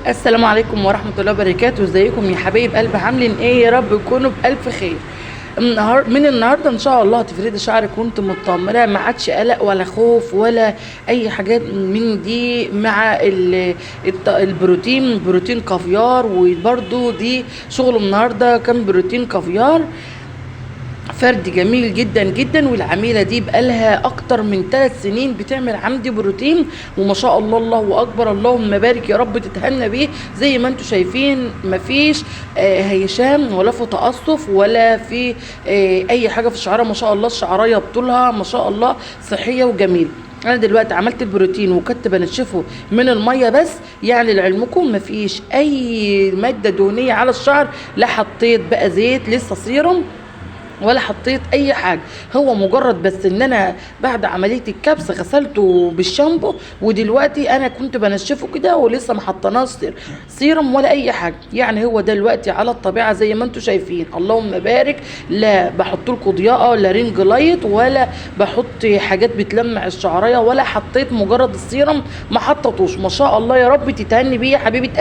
السلام عليكم ورحمة الله وبركاته. ازيكم يا حبايب قلب؟ عاملين ايه؟ يا رب تكونوا بألف خير. من النهارده ان شاء الله هتفردي شعرك وانت مطمنه، ما عادش قلق ولا خوف ولا اي حاجات من دي مع البروتين، بروتين كافيار. وبرده دي شغل النهارده كان بروتين كافيار فرد جميل جدا جدا. والعميله دي بقالها اكتر من 3 سنين بتعمل عندي بروتين، وما شاء الله الله اكبر اللهم بارك يا رب تتهنى بيه. زي ما انتم شايفين مفيش هيشام ولا في تقصف ولا في اي حاجة في الشعرية، ما شاء الله الشعرية بطولها ما شاء الله صحية وجميلة. انا دلوقتي عملت البروتين وكنت بنشفه من المية بس، يعني لعلمكم مفيش اي مادة دهنية على الشعر، لا حطيت بقى زيت لسه سيرم ولا حطيت اي حاجة، هو مجرد بس ان انا بعد عملية الكبس غسلته بالشامبو، ودلوقتي انا كنت بنشفه كده ولسه ما حطيناش سيرم ولا اي حاجة. يعني هو دلوقتي على الطبيعة زي ما انتم شايفين اللهم بارك، لا بحط لكم ضياءه ولا ring light ولا بحط حاجات بتلمع الشعرية ولا حطيت، مجرد السيرم ما حطيتوش. ما شاء الله يا رب تتهني بيه يا حبيبه.